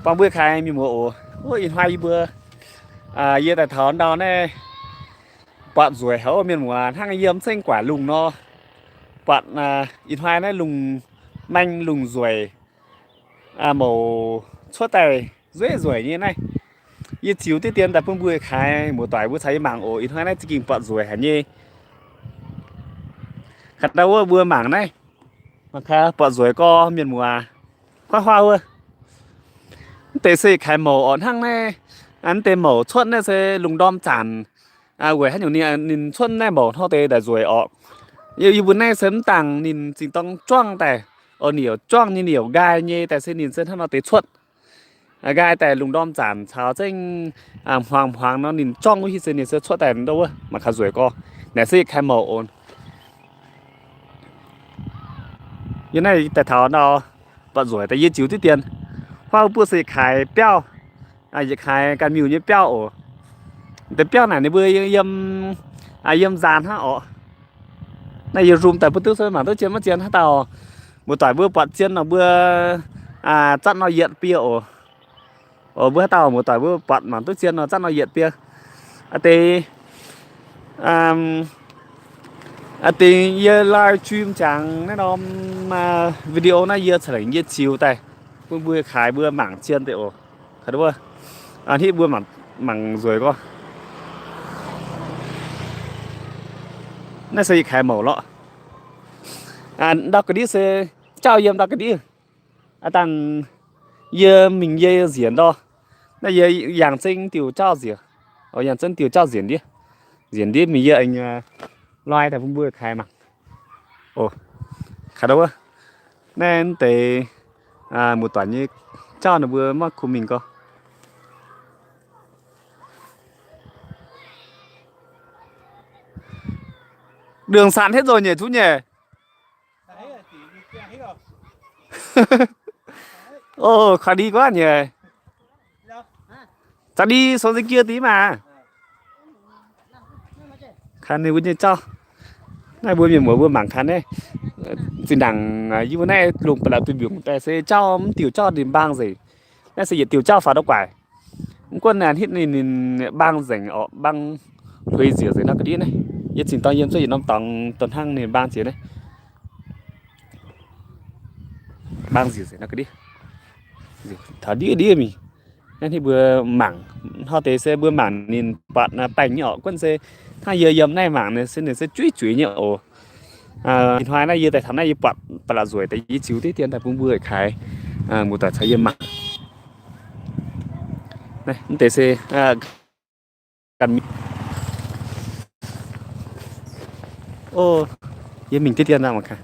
Bangc mbuo kaaix mienh muoz oc. Ov, ih hnoi yie mbuo, yie daaih taux ndau naaiv buatc nzueic haic ov mienh muoz, hnangv yiem zengv guaaic lungh nor. Buatc ih hnoi naaiv lungh maeng lungh nzueic, mouc cuotv daaih nzueic nzueic nyei naaiv. Yie ziux diqv dien daaih bun mbuo kaaix muoz-doic mbuo caux yie mangc oc. Ih hnoi naaiv za'gengh buatc nzueic haic nyei. Kaaix ndau wuov mbuo mangc naaiv, mangc kaaix buatc nzueic gorx mienh muoz, huaav huaav wuov. Mv deix se kaaix mouc orqc hnangv naaiv. Mv deix mouc cuotv naaiv se lungh ndorm zanc weic haaix nyungc ninh cuotv naaiv mouc hnangv deix ndaaih nzueic orqc. Yie mbuo naaiv se mv dangh ninh zingh dorng juangv daaih, oc, ninh youc juangv nyei, ninh youc nqaai nyei daaih se ninh se hnangv nor deix cuotv. Nqaai daaih lungh ndorm zanc caux zengv hmuangx hmuangx nor ninh juangv wuov hiuv se ninh se cuotv daaih ndau wuov mangc kaaix nzueic gorx. Naaic se yietc kaaix mouc oc. Yie naaiv daaih taux ndau buatc nzueic daaih yie ziux diqv dien. Huaav buov se yietc kaaix biauv, yietc kaaix ganh miuc nyei biauv oc. Deix biauv naaic ninh mbuo yiem, yiem nzaanx hnangv orqc. Naaiv yie zoom daaih bun duqv se mangc duqv zien maiv zien haaix dauh. Muoz-doic mbuo buatc zien nor mbuo zatv nor yietc biei oc. Mbuo haaix dauh muoz-doic mbuo buatc mangc duqv zien nor zatv nor yietc biei. Aa deix, aa deix yie live stream jangx naaiv norm video naaiv yie ca'lengc yie ziux daaih bun mbuo kaaix mbuo mangc zien deix oc. Kaaix duqv, hitv mbuo mangc nzueic gorx. Naaiv se yietc kaaix mouc lorqc. Ndau ga'ndiev se jauv yiem ndau ga'ndiev. Aa dangh yie mingh yie nzienc ndor, naaiv yie yangh zengv diuh jauv nzienc, yangh zengv diuh jauv nzienc ndiev, nzienc ndiev mingh yie aengx loi daaih bun mbuo kaaix mangc. Kaaix duqv, naaiv deix muoz-doic nyei jauv ninh mbuo maiv kuh mingh gorx. Đường sạt hết rồi nhỉ chú nhỉ? Ồ, khỏi đi quá nhỉ. Cháu đi xuống dưới kia tí mà. Kaaix ninh mbuo nyei jauv. Naaiv mbuo mienh muoz mbuo mangc kaaix naaiv. Zinh ndaangc yie mbuo naaiv lungh ba'laqc duih mbiungc daaih se jauv mv diuh jauv ninh mbaang nzengc. Naaiv se yietc diuh jauv faaux ndau guaaic. Mv gunv naaiv hitv ninh, ninh mbaang nzengc orqc, mbaang hlueix nziec nzengc nor ga'ndiev naaiv. Yie zingh dorng yiem zuov yietc norm dorngx donx hnangv ninh mbaang jiex naaiv. Mbaang nziec nzengc nor ga'ndiev. Taux ndiev ndiev mingh. Naaiv hitv mbuo mangc, hnoi deix se mbuo mangc ninh buatc baengh nyei orqc, gunv se hnangv yie yiem naaiv mangc se ninh se juiv juiz nyei oc. Ih hnoi naaiv yie daaih taux naaiv yie buatc ba'laqc nzueic deix yie ziux diqv dien daaih bun mbuo kaaix muoz-doic caux yie mangc. Mv deix se ganh mingh. Yie mingh diqv dien daaih mangc gaax.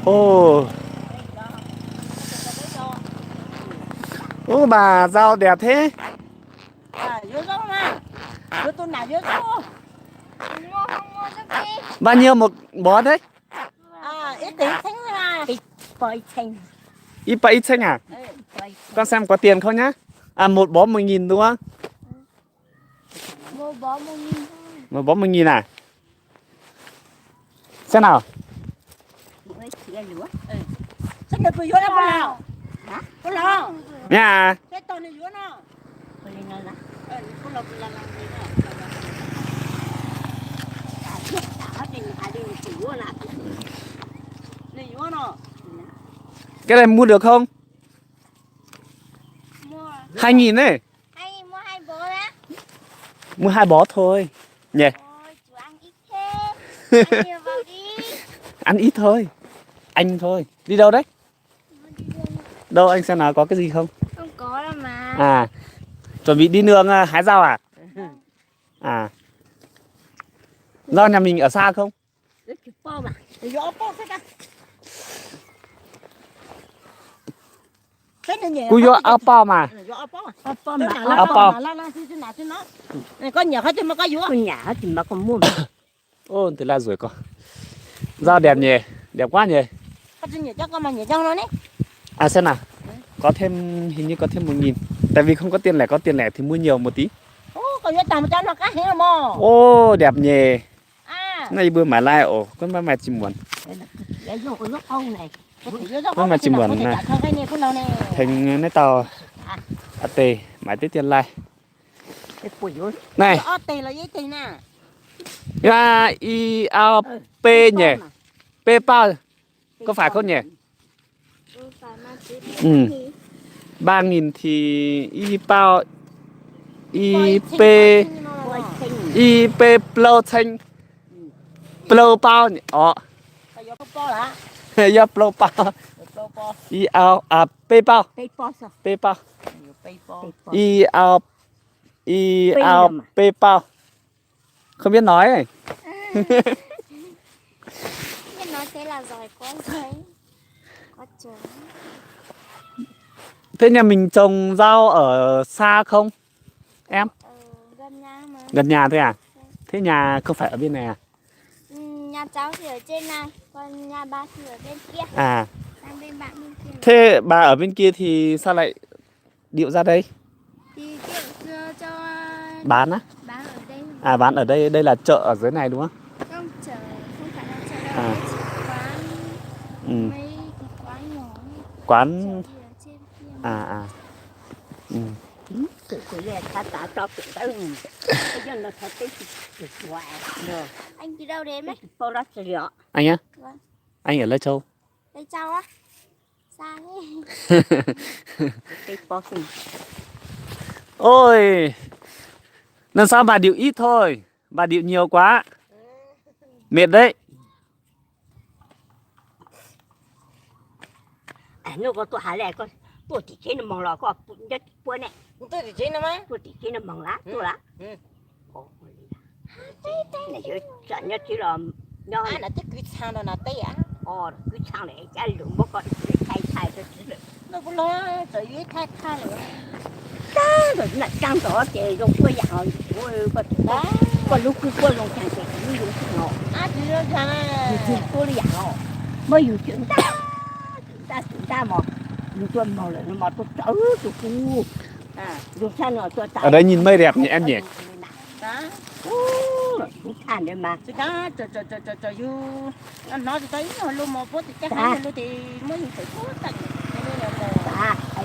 Ov, ov, mangc nzauh ndapc te. Bao nhiêu một bó đấy? Ih baac ih ceng aac? Gorngv xem có tiền không nhá. À, một bó một nghìn đúng không? Một bó một nghìn à? Xem nào. Nha. Cái này mua được không? Hai nghìn ấy. Mua hai bó thôi nhỉ. Ăn ít thôi. Anh thôi. Đi đâu đấy? Đâu anh xem nào có cái gì không? Không có đâu mà. À, chuẩn bị đi nương à, hái rau à? À. Rau nhà mình ở xa không? Kuv yuoqv auv pauv maah. Auv pauv. Ov, deix laaih nzueic gorx. Nzauh ndapc nyeic, ndapc guaav nyei. À, xem nào. Có thêm, hình như có thêm một nghìn. Tại vì không có tiền lẻ, có tiền lẻ thì mua nhiều một tí. O, ndapc nyeic. Naaiv yie mbuo maaiz lai oc, gunv maiv maaih zinh muonz. Maiv maaih zinh muonz naaiv. Tengx naaiv dauh aa deix maaiz diqv dien lai. Naaiv, i auv bei nyeic, bei baauh, có phải không nhỉ? Ba nghìn thì i baauh, i bei, i bei blou ceng, blou baauh orqc. Yaac blou baauh. I auv, aa, bei baauh, bei baauh. I auv, i auv bei baauh. Không biết nói. Thế nhà mình trồng rau ở xa không em? Gần nhà thôi à? Thế nhà không phải ở bên này à? Nhà cháu thì ở trên này, còn nhà bà thì ở bên kia. À. Sang bên bạn bên kia. Thế bà ở bên kia thì sao lại điệu ra đây? Thì điệu cho, cho bán á? Bán ở đây. À, bán ở đây, đây là chợ ở dưới này đúng không? Không, chợ, không phải là chợ đâu, à, chỉ quán, ừ, mấy cái quán nhỏ ấy. Quán. Chợ thì ở trên kia. À, à. Ừ. Anh từ đâu đến đấy? Anh á? Vâng. Anh ở Lai Châu. Lai Châu á? Xa thế. Ôi, năm sau bà điệu ít thôi, bà điệu nhiều quá. Mệt đấy. Aa, nor gorngv duqv haaix laeh, gorngv duqv dingc jeiv nor mangc lorqc, gorngv buov naeqv. Duqv dingc jeiv nor mangc laav, duqv laav. Zanc nyei jiex lorqc, naaiv deix gux cang nor naaiv deix aqv. Gux cang naaic jaav longx mbuo gorngv cai cai. Naaiv mbuo lorz zoux yie taaih taaih lorqc. Naaiv jangv dorngx jiex longx buo yaac, gorngv lungh kuv buov longx jangx jiex, lungh yungz jangx lorqc. Yungz jiex buov yaac lorqc. Maiv yungz jiex daaih, daaih, daaih mor, yungz duqv mouc lorqc nor mor duqv zoux duqv kuv. Ở đây nhìn mây đẹp nhỉ em nhỉ? Aa,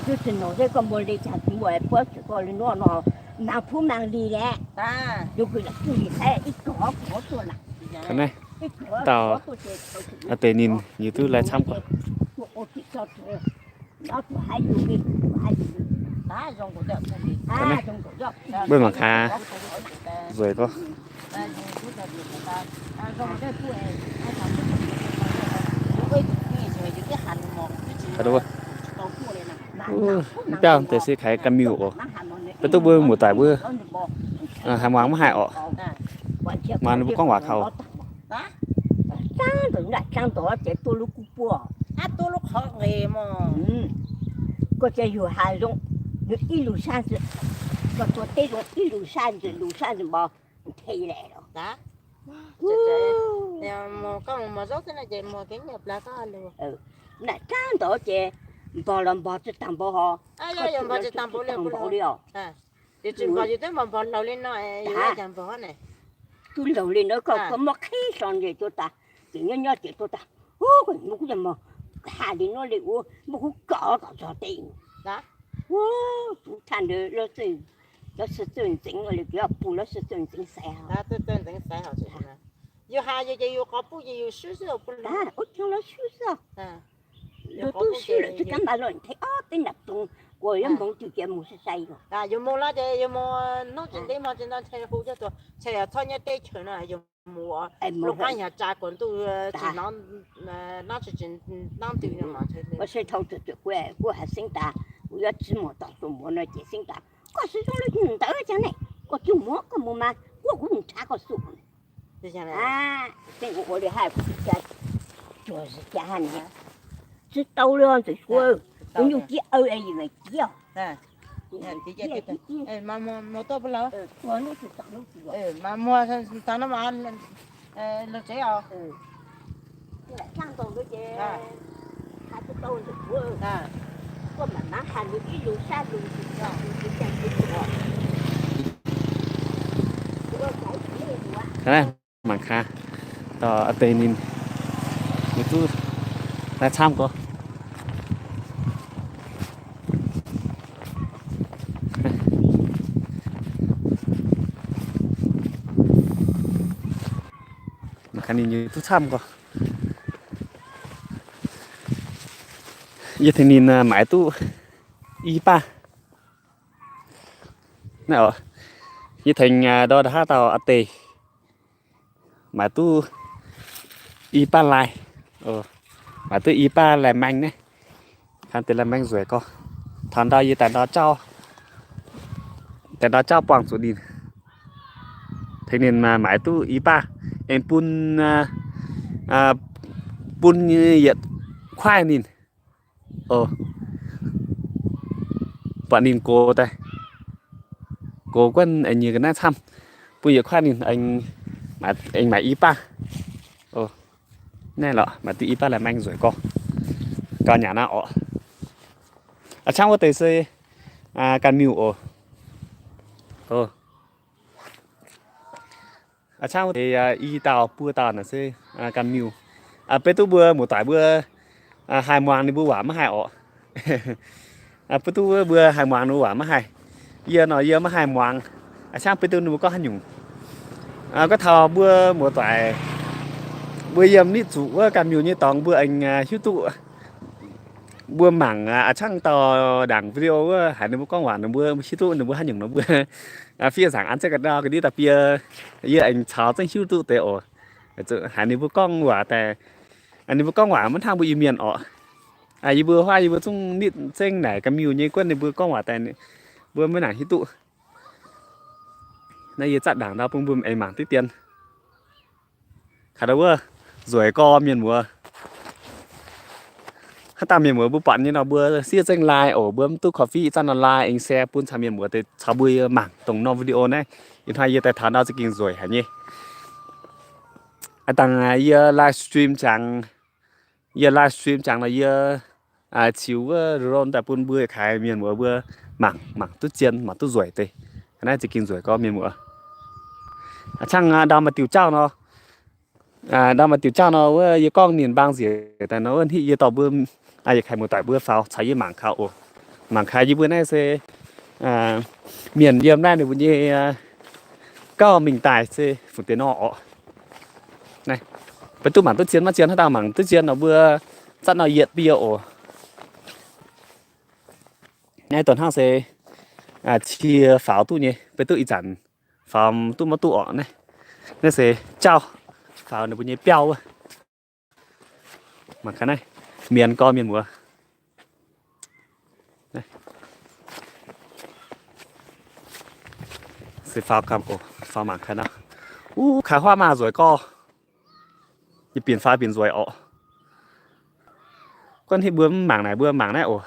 duqv zinh nongc se gorngv mbuo liz jangx zingx mbuo buov zuqc gorngv liz nor nor, mangc puv mangc liz laeh. Nor taux deix ninh yie duqv lai camv gorqv. Mbuo mangc gaax, nzueic gorngv. Biauv deix se kaaix ganh miuc oc. Beiv duqv mbuo muoz-doic mbuo haaix muangx maiv haih orqc. Muangx ninh mbuo gorngv waac kaux. Gorngv jiex haaix nzunc, i lungh saan nzunc, gorngv zuov deix nzunc, i lungh saan nzunc, lungh saan nzunc mbuo tei laeh lorqc. Naaic zaangv ndorx jiex mborqv lorz mborqv zinh dangh mborqv hor, mborqv zinh dangh mborqv liuz, duqv louz liuz nor gorngv mborqv keiv sorn nzengc duqv daaih, ziouc nyorv nyorv ziouc duqv daaih. Wuov, mbuo kuv mv haih liuz nor liuz wuov, mbuo kuv gaux gaux zorc deix. Wuov, zuqc tanh ndeic lov se zouv nzengx liuz, buo lov se zouv nzengx sai. Wuov, jangx lov shuv se, duqv mv baac lorqc, tengx orv deix naaic dongh guoqv yiem mungz diuh jiex mungz sai sai. Yie mungz lorz deix, yie mungz nongv zinh deix mor zinh nor cai hu jienv duqv, cai yaac corc nyei deix qiex nor, yie mungz lungh gaanv yaac jaa guonx duqv zinh norm, norm zinh norm diuh nyei mor. Wuov se tov zuqc zuqc guoqv, guoqv haaix singv daaih, wuov yaac ziex muoz dorh zuqc muoz nor jiex singv daaih, gorngv se zungv lui hnangv deix jangx naaic, gorngv jienv muoz gorngv muoz maa, wuov kuv mv caax gorngv suqv. Aa, zengv wuov liuz haih juoz jaax haaix nyungc, ziex dauh liuz nzueic suov, wuov nyungc jiex eu yie maiv jiex. Naaiv mangc gaax, dorh a'deix ninh, ninh duqv naaiv camv gorx. Mangc gaax ninh duqv camv gorx. Yie tengx ninh maaiz duqv i baah. Naaiv oc, yie tengx ndortv haav dauh a'deix maaiz duqv i baah lai, maaiz duqv i baah lai maeng naaiv. Hnangv deix lai maeng nzueic gorx. Taux ndau yie daaih ndau jauv, daaih ndau jauv buangh zuqc ninh, tengx ninh maaiz duqv i baah, aengx bun, bun yietc kuaaiv ninh. Buatc ninh gox daaih, gox guanh aengx nyiex ga'naaiv camv, bun yietc kuaaiv ninh aengx maaiz i baah. Naaiv lorqc, maaiz duqv i baah lai maeng nzueic gorx. Gauh nyanc aqv oc. A'cangv wuov deix se ganh miuh oc. A'cangv wuov deix i dauh buo dauh naaic se ganh miuh. Beiv duqv mbuo muoz-doic mbuo haih muangx ninh mbuo waac maiv haih orqc. Beiv duqv mbuo haih muangx ninh mbuo waac maiv haih. Yie nor yie maiv haih muangx. A'cangv beiv duqv ninh mbuo gorngv haaix nyungc. Gorngv taux mbuo muoz-doic mbuo yiem nitv zuqc wuov ganh miuh nyei dorngx mbuo aengx hiuv duqv. Mbuo mangc a'cangh dauh ndaangc video wuov haiz ninh mbuo gorngv waac, ninh mbuo hiuv duqv ninh mbuo haaix nyungc nor mbuo fiev nzaangc an zengv ga'ndau ga'ndiev daaih bie, yie aengx caux zengv hiuv duqv deix oc. Haiz ninh mbuo gorngv waac daaih, ninh mbuo gorngv waac maiv hnangv mbuo Iu-Mienh orqc. Yie mbuo huaav yie mbuo zungv nitv zengv naaic ga'miuh nyei guonv ninh mbuo gorngv waac daaih, mbuo maiv nangc hiuv duqv. Naaiv yie zatv ndaangc ndau bun mbuo aengx mangc diqv dien. Kaaix ndau wuov nzueic gorx mienh muoz. Haaix dauh mienh muoz mbuo buatc nyei nor mbuo siev zengv like oc, mbuo mv duqv coffee zatv nor like aengx share bun caux mienh muoz deix caux mbuo mangc dongh norm video naaiv. Ih hnoi yie daaih taux ndau za'gengh nzueic haic nyei. Aav dangh yie live stream jangx, yie live stream jangx nor yie ziux wuov drone daaih bun mbuo kaaix mienh muoz mbuo mangc, mangc duqv zien, mangc duqv nzueic deix. Naaiv za'gengh nzueic gorx mienh muoz. A'cangh ndau maaih diuh jauv nor, ndau maaih diuh jauv nor wuov yie gorngv ninh mbaang nziex daaih nor wuov hitv yie dorh mbuo, yietc kaaix muoz-doic mbuo faaux caux yie mangc kaaix oc. Mangc kaaix yie mbuo naaiv se mienh yiem naaiv ninh mbuo nyei gauh mingh daaih se fungc deix nor orqc. Naaiv, beiv duqv mangc duqv zien maiv zien, haaix dauh mangc duqv zien nor mbuo zatv nor yietc bie oc. Naaiv dongh hnangv se cie faaux duqv nyei, beiv duqv ih zanc faaux duqv maiv duqv orqc naaiv. Naaiv se jauv faaux ninh mbuo nyei biauv wuov. Mangc gaax naaiv, mienz gorx mienh muoz. Se faaux gaax oc, faaux mangc gaax naaiv. Wuov kaaix huaav maah nzueic gorx. Yie bienh faaux bienh nzueic orqc. Guanh hitv mbuo mv mangc naaic mbuo mangc naaiv oc.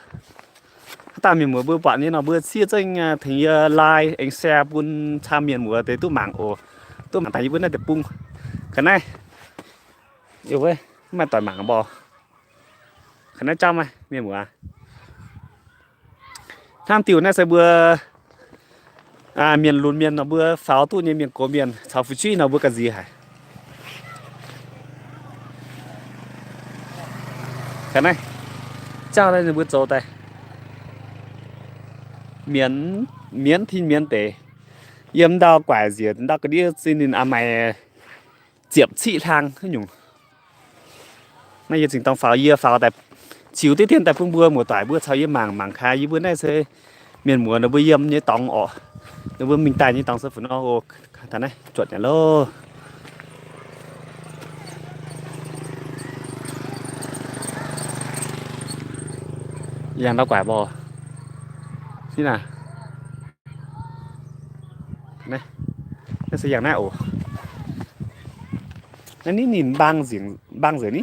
Haaix dauh mienh muoz mbuo buatc nyei nor mbuo siev zengv tengx yie like aengx share bun camv mienh muoz deix duqv mangc oc. Duqv mangc daaih yie mbuo naaiv deic-bung. Ga'naaiv, mv maaih doic mangc mborqc. Ga'naaiv jauv maaih mienh muoz. Hnamv diuh naaiv se mbuo mienh lunx mienh nor mbuo faaux duqv nyei, mienh gox mienh caux fu'jueiv nor mbuo ga'nziex haic. Ga'naaiv jauv naaiv ninh mbuo zoux daaih mienz, mienz tin mienz deix. Yiem ndau guaaic nziex ndau ga'ndiev zinh ninh a'maih ziepc ciqv hlang haaix nyungc. Naaiv yie zingh dorng faaux, yie faaux daaih ziux diqv dien daaih bun mbuo muoz-doic mbuo caux yie mangc, mangc gaax yie mbuo naaiv se mienh muoz ninh mbuo yiem nyei dorngx orqc. Ninh mbuo mingh daaih nyei dorngx se fu'nor oc. Taux naaiv zuotc nyanc loh. Yangh ndau guaaic mborqc. Naaiv se yangh naaiv oc. Naaiv ninh mbaang nzengc, mbaang nzengc ni.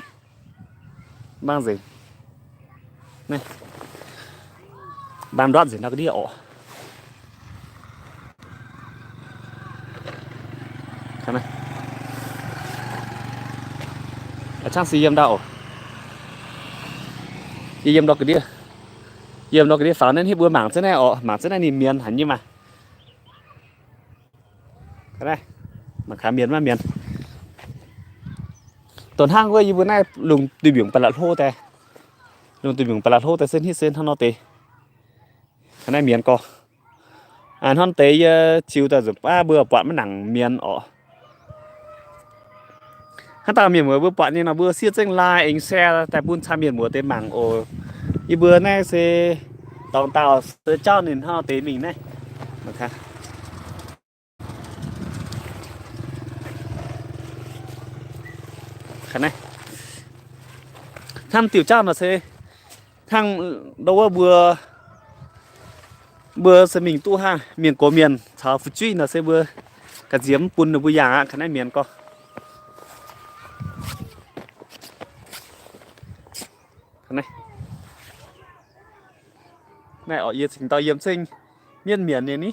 Mbaang nzengc. Mbaang ndortv nzengc ndau ga'ndiev orqc. A'cangv se yiem ndau oc. Yie yiem ndau ga'ndiev, yiem ndau ga'ndiev faaux naaiv hitv mbuo mangc zunv naaiv orqc, mangc zunv naaiv ninh mienz haic nyei maah. Mangc gaax mienh maiv mienh. Dongh hnangv wuov yie mbuo naaiv lungh duih mbiungc ba'laqc hlo daaih, lungh duih mbiungc ba'laqc hlo daaih se hnangv se hnangv nor deix. Hnangv naaiv mienh gorx. Hnangv deix yie ziux daaih nzunc baav mbuo buatc maiv nangc mienh orqc. Hnangv dauh mienh muoz mbuo buatc nyei nor mbuo siev zengv like aengx share daaih bun camv mienh muoz deix mangc oc. Yie mbuo naaiv se dorngx dauh se jauv ninh hnangv deix mingh naaiv. Hnangv diuh jauv nor se hnangv ndo wuov mbuo, mbuo se mingh duqv hnangv mienh gox mienh caux fu'jueiv nor se mbuo ga'nziex mv bun ninh mbuo yangh aqv. Kaaix naaiv mienh gorx. Naaiv, naaiv orqc, yie cingx dau yiem zengv mienv mienh nyei ni.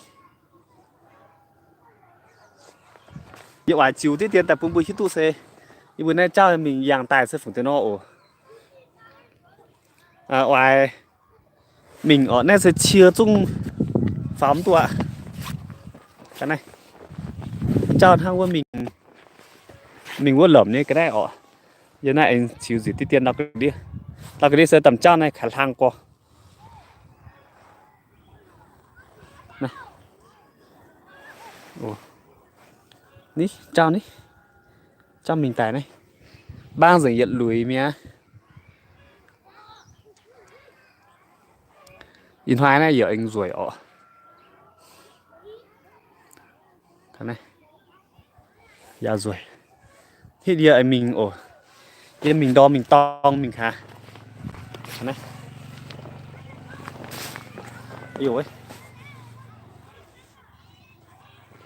Yie oix ziux diqv dien daaih bun mbuo hiuv duqv se yie mbuo naaiv jauv mingh yangh daaih se fungc deix nor oc. Oix mingh orqc, naaiv se cie zungv faaux mv duqv aqv. Jauv hnangv wuov mingh, mingh wuov lomc nyei ga'naaiv orqc. Yie naaiv aengx ziux nziex diqv dien ndau ga'ndiev. Ndau ga'ndiev se domh jauv naaiv kaaix hlang gorx. Ni, jauv ni, jauv mingh daaih naaiv, mbaang nzengc yietc luic mi'aqv. Ih hnoi naaiv yaac aengx nzueic orqc. Yaac nzueic. Hitv yie aengx mingh oc. Yie mingh ndorm mingh dorng mingh kaax.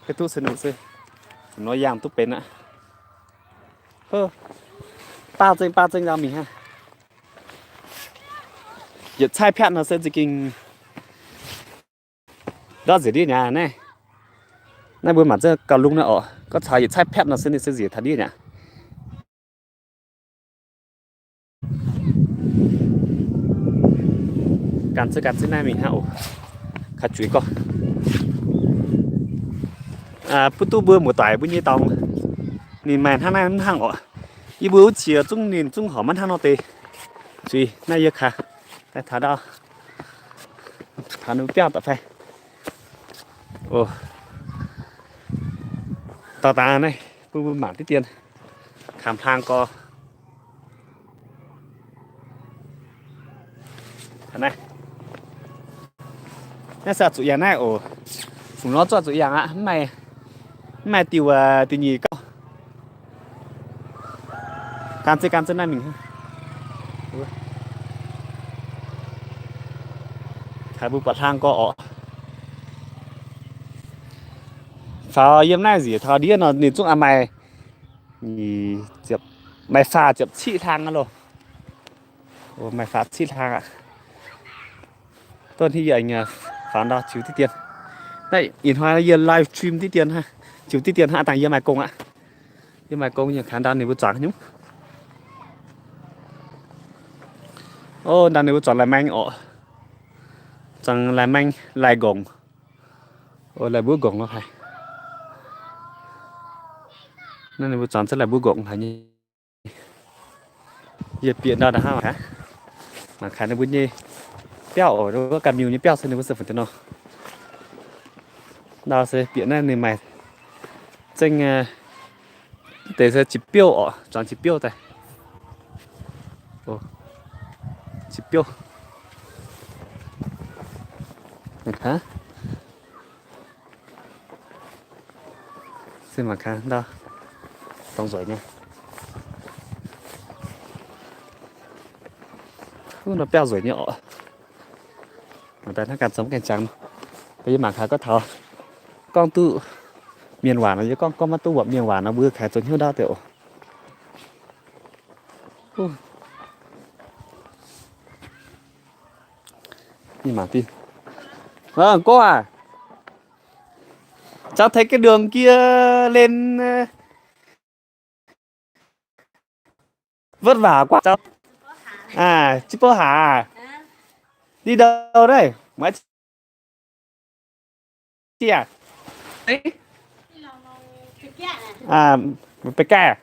Mv duqv se nungc se nor yangh duqv benx aqv. Baav zengv baav zengv nzauh mingh hnangv. Yietc caaiv piatv nor se za'gengh ndortv nziex ndiev nyei naaiv. Naaiv mbuo mangc zengv gauh lungh naaiv orqc. Gorngv caux yietc caaiv piatv nor se ninh se nziex taux ndiev nyei. Ganh ziex ganh ziex naaiv mingh hnangv oc. Kaaix zuiz gorx. Butv duqv mbuo muoz-doic mbuo nyei dorngx, ninh maaih hnangv naaiv mv hnangv orqc. Yie mbuo wuov qiex zungv ninh zungv horpc maiv hnangv nor deix. Zuiz naaiv yie kaaix daaih taux ndau, taux ninh biauv daaih fai. Dorh dangx naaiv bun mbuo mangc diqv dien, kangx hlang gorx. Naaiv se zuqc yangh naaiv oc. Fungc nor zuqc zuqc yangh aqv, mv maaih diuh, diuh nyeic gauh. Gan ziex gan ziex naaiv mingh. Taux mbuo buatc hlang gorx orqc. Faaux yiem naaiv nziex taux ndiev nor ninh zungv maaih, maaih faah ziepc ciqv hlang aqv loh. Maaih faah ciqv hlang aqv. Dongh hitv yie faaux ndau ziux diqv dien. Naaiv ih hnoi yie live stream diqv dien, ziux diqv dien hnangv, dangh yie maaih gong aqv. Yie maaih gong yie kangx ndau ninh mbuo zuangx nyungc. O, ndau ninh mbuo zuangx lai-maeng orqc. Zuangx lai-maeng, lai-nqongc. O, lai-mbuov nqongc lo haic. Naaiv ninh mbuo zuangx zengv lai-mbuov nqongc haic nyei. Yie bieqc ndau naaiv hnangv mangc gaax, mangc gaax ninh mbuo nyei biauv oc, wuov ganh miuc nyei biauv se ninh mbuo se fungc deix nor. Ndau se bieqc naaiv ninh maaih zengv deix se jiex biouv orqc, zuangx jiex biouv daaih. Jiex biouv. Se mangc gaax ndau, dorngx nzueic nyei. Ndau biauv nzueic nyei orqc. Mangc daaih hnangv ganh zoux mv gaengh jangx. Yie mangc gaax gorngv taux gorngv duqv mienh waac nor, yie gorngv gorngv maiv duqv mbuo mienh waac nor, mbuo kaaix zoux hnyouv ndaauv deix oc. Mangc diuh, Ơ, cô à, cháu thấy cái đường kia lên, ờ, vất vả quá cháu. À, chị Pơ Hà à? Đi đâu đấy? Mới chị à? Đấy. Beiv gaih.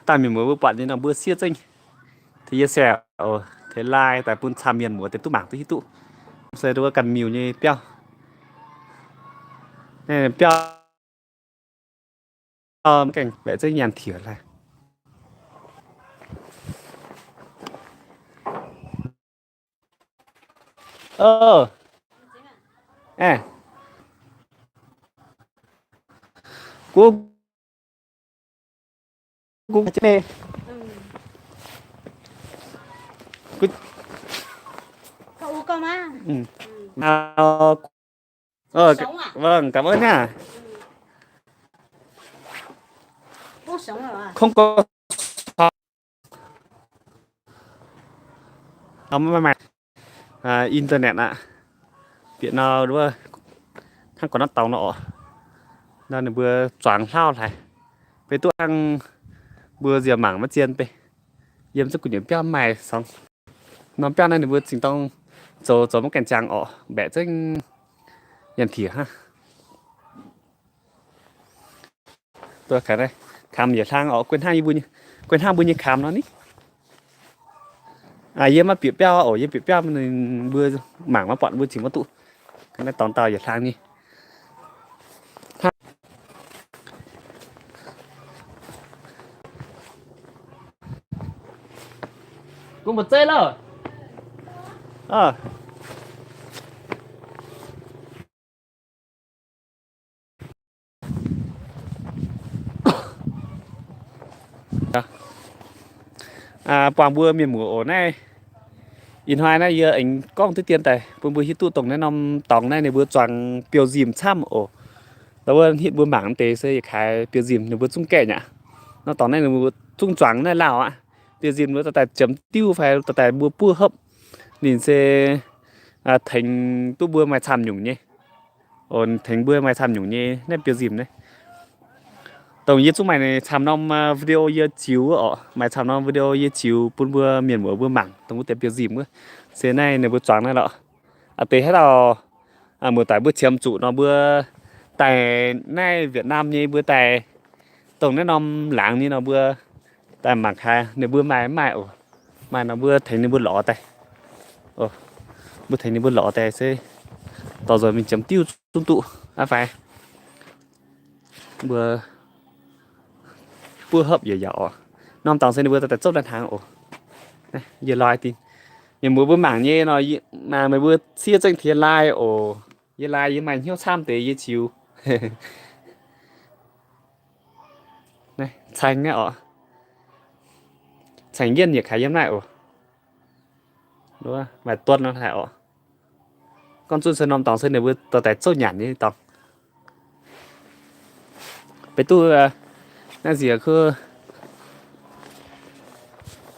Daaih mienh muoz mbuo buatc nyei nor mbuo siev zengv, tengx yie share, tengx like daaih bun camv mienh muoz deix duqv mangc duqv hiuv duqv. Se wuov ganh miuc nyei biauv, biauv gaengh baeqc zengv nyaanh tiex lai. Cảm ơn nha. Không có, không có mạng internet aqv. Bieqc nor wuov, hnangv gorn naaiv dorngx nor oc. Nor ninh mbuo zuangx hlauv hlaaix. Beiv duqv hnangv mbuo nziemc mangc maiv zien beiv. Yiem zungv gu'nyuoz biauv maaih congx. Norm biauv naaiv ninh mbuo zingh dorng zoux zoux maiv gaengh ziangx orqc, mbaeqc zengv nyaanh tiex hnangv. Kamx yietc hlang orqc, guei hnangv mbuo nyei kamx nor ni. Yie maiv bieqc biauv oc, yie bieqc biauv ninh mbuo mangc maiv buatc, mbuo zingh maiv duqv. Naaiv dorngx dauh yietc hlang nyei. Gunv mbu'zeiv loh. Buangh mbuo mienh muoz oc. Naaiv ih hnoi naaiv yie aengx gorngv diqv dien daaih bun mbuo hiuv duqv dongh naaiv norm dorngx naaiv ninh mbuo zuangx biou nzimh camv oc. Ndau wuov hitv mbuo mangc deix se yietc kaaix biou nzimh ninh mbuo zungv gaeqv nyaqc. Norm dorngx naaiv ninh mbuo zungv zuangx naaiv lauh aqv. Biou nzimh ninh mbuo dorh daaih ziemx diuv fai dorh daaih mbuo buov hopv. Ninh se tengx duqv mbuo maaih camv nyungc nyei. Tengx mbuo maaih camv nyungc nyei naaiv biou nzimh naaiv. Dongh yie zungv maaih camv norm video yie ziux wuov orqc, maaih camv norm video yie ziux bun mbuo mienh muoz mbuo mangc dongh wuov deix biou nzimh wuov. Se naaiv ninh mbuo zuangx naaiv lorqc. Aa deix haaix dauh muoz-doic mbuo qiemx zuqc nor mbuo daaih naaiv Việt Nam nyei mbuo daaih dongh naaiv norm laangz nyei nor mbuo daaih mangc kaaix ninh mbuo maaih mv maaih oc. Maaih nor mbuo tengx ninh mbuo lorz daaih. Mbuo tengx ninh mbuo lorz daaih se dorh nzuonx mingh ziemx diuv zungv duqv aqv fai. Mbuo buov hopv yietc yaac oc. Norm dorngx se ninh mbuo daaih zouv daaih hnaangx oc. Yie lorz dingh, mienh muoz mbuo mangc nyei nor, mangc meih mbuo siev zengv tengx yie like oc. Yie like yie maaih hnyouv camv deix yie ziux. Caengx naaiv oc. Caengx yienh yietc kaaix yiem naaiv oc. Maaih duotv nor haic oc. Gorngv zunv se norm dorngx se ninh mbuo dorh daaih zouv nyanc nyei dorngx. Beiv duqv naaiv nziex kuv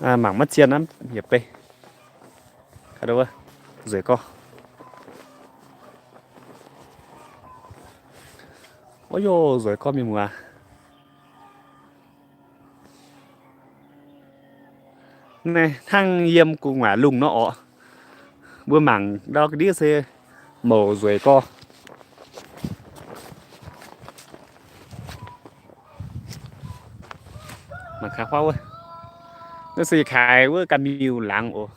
mangc maiv zien aqv, yietc beiv. Nzueic gorx. Ov, nzueic gorx mienh muoz. Naaiv hnangv yiem gu'nguaaic lungh nor orqc. Mbuo mangc ndau ga'ndiev se mouc nzueic gorx. Mangc kaaix huaav wuov. Naaiv se kaaix wuov ganh miuc laangz oc.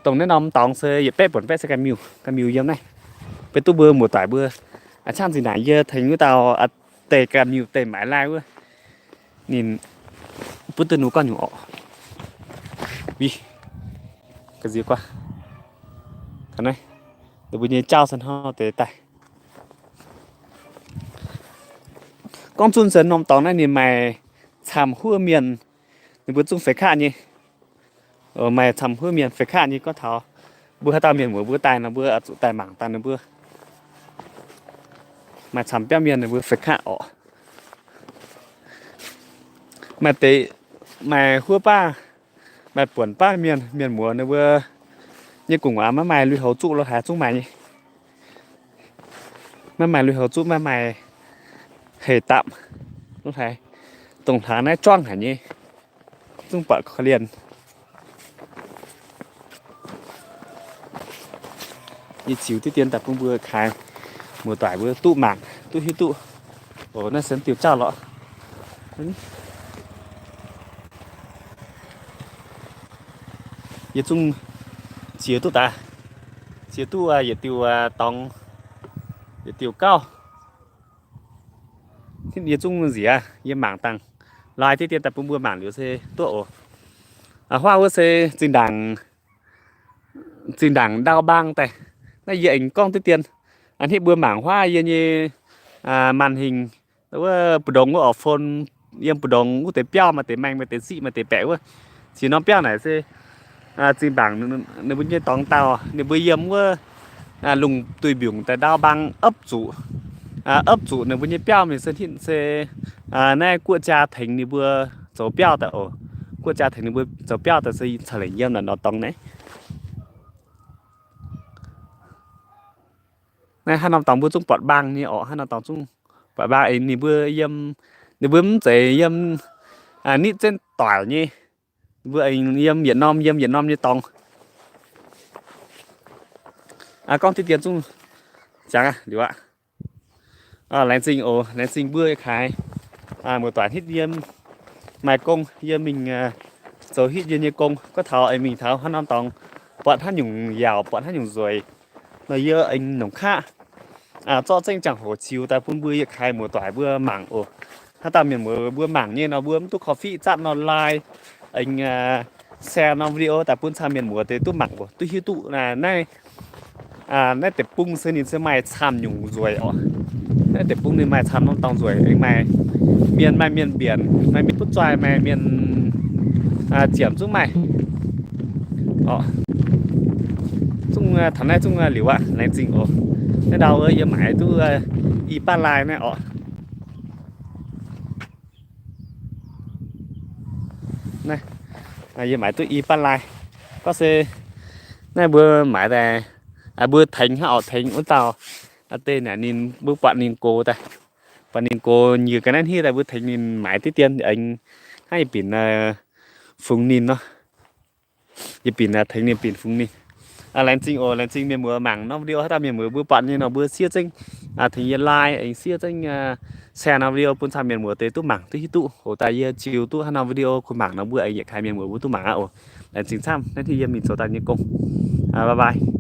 Dongh naaiv norm dorngx se yietc baeqv buonc baeqv se ganh miuc, ganh miuc yiem naaiv. Beiv duqv mbuo muoz-doic mbuo a'ciangv zinh ndaangc yie tengx wuov dauh deix ganh miuc deix maaiz laai wuov, ninh butv duqv nux gorngv nyungc orqc. Wih, ga'nziex guaax. Naaiv, ninh mbuo nyei jauv se hnangv deix daaih. Gorngv zunv se norm dorngx naaiv ninh maaih camv huov mienh, ninh mbuo zungv feix katv nyei. Maaih camv huov mienh feix katv nyei. Gorngv taux mbuo haaix dauh mienh muoz mbuo daaih nor, mbuo zuqc daaih mangc daaih ninh mbuo. Maaih camv biauv mienh ninh mbuo feix katv orqc. Maaih deix, maaih huov baav, maaih buonc baav mienh, mienh muoz ninh mbuo nyei gu'nguaaz maiv maaih lui-houx zuqv lo haaix zungv maaih nyei. Maiv maaih lui-houx zuqv, maiv maaih heix dapc lo haaix. Dongh hlaax naaiv juangv haic nyei, zungv buatc korv-lienh. Yie ziux diqv dien daaih bun mbuo kaaix. muoz-doic mbuo duqv mangc duqv hiuv duqv. Oc, naaiv se diuh jauv lorqc. Yie zungv ziex duqv daaih, ziex duqv yietc diuh dorngx, yietc diuh gauv. Yie zungv nziex yie mangc dangh, lai diqv dien daaih bun mbuo mangc liuz se duqv oc. Huaav wuov se zinh ndaangc, zinh ndaangc ndau mbaang daaih. Naaiv yie aengx gorngv diqv dien, hnitv mbuo mangc huaav yie nyei màn hình, wuov mbu'ndongx wuov orqc, phone, yiem mbu'ndongx wuov deix biauv maaih deix maengh, maaih deix siqv, maaih deix baeqc wuov. Ziex norm biauv naaic se zinh ndaangc ninh mbuo nyei dorngx dauh ninh mbuo yiem wuov lungh duih mbiungc daaih ndau mbaang opv zuqc, opv zuqc ninh mbuo nyei biauv mingh se hnitv se naaiv guoqv jaa tengx ninh mbuo zoux biauv daaih oc. Guoqv jaa tengx ninh mbuo zoux biauv daaih se caux lengc yiem naaiv norm dorngx naaiv. Naaiv haaix norm dorngx mbuo zungv buatc mbaang nyei orqc, haaix norm dorngx zungv buatc mbaang. Ninh mbuo yiem, ninh mbuo mv zeiz yiem nitv zengv doic nyei. Mbuo aengx yiem yietc norm, yiem yietc norm nyei dorngx. Gorngv diqv dien zungv ziangx liuz aqv. Laengz zingh oc, laengz zingh mbuo yietc kaaix muoz-doic hnitv yiem maaih gong, yie mingh zoux hitv yie nyei gong. Gorngv taux aengx mingh taux haaix norm dorngx, buatc haaix nyungc yaauc, buatc haaix nyungc nzueic nor, yie aengx nongc qaqv zorqv zengv ziangh hoc ziux daaih bun mbuo yietc kaaix muoz-doic mbuo mangc oc. Haaix dauh mienh muoz mbuo mangc nyei nor, mbuo mv duqv korv-fiqv zatv nor, like, aengx share norm video daaih bun camv mienh muoz deix duqv mangc oc, duqv hiuv duqv naaiv, naaiv deic-bung se ninh se maaih camv nyungc nzueic oc. Naaiv deic-bung ninh maaih camv norm dorngx nzueic, aengx maaih mienh, maaih mienh mbienc, maaih mienh butv zoih, maaih mienh ziemc zungv maaih oc. Zungv taux naaiv zungv liuz aqv, laengz zingh oc. Naaiv ndau yie maaiz duqv i baav lai naaiv oc. Yie maaiz duqv i baav lai. Gorngv se naaiv mbuo maaiz daaih, mbuo tengx hnangv oc, tengx wuov dauh deix naaic ninh, mbuo buatc ninh gox daaih, buatc ninh gox nyiec ga'naaiv hnitv daaih, mbuo tengx ninh maaiz diqv dien aengx hnangv yietc binc fungx ninh nor. Yietc binc tengx ninh, binc fungx ninh. Laengz zingh oc, laengz zingh mienh muoz mangc norm video. Haaix dauh mienh muoz mbuo buatc nyei nor, mbuo siev zengv tengx yie like, aengx siev zengv share norm video bun camv mienh muoz deix duqv mangc duqv hiuv duqv. Hoc daaih yie ziux duqv haaix norm video kuh mangc nor, mbuo aengx yietc kaaix mienh muoz mbuo duqv mangc aqv oc. Laengz zingh camv, naaiv hnoi yie mingh zoux daaih nyei gong. Bye bye.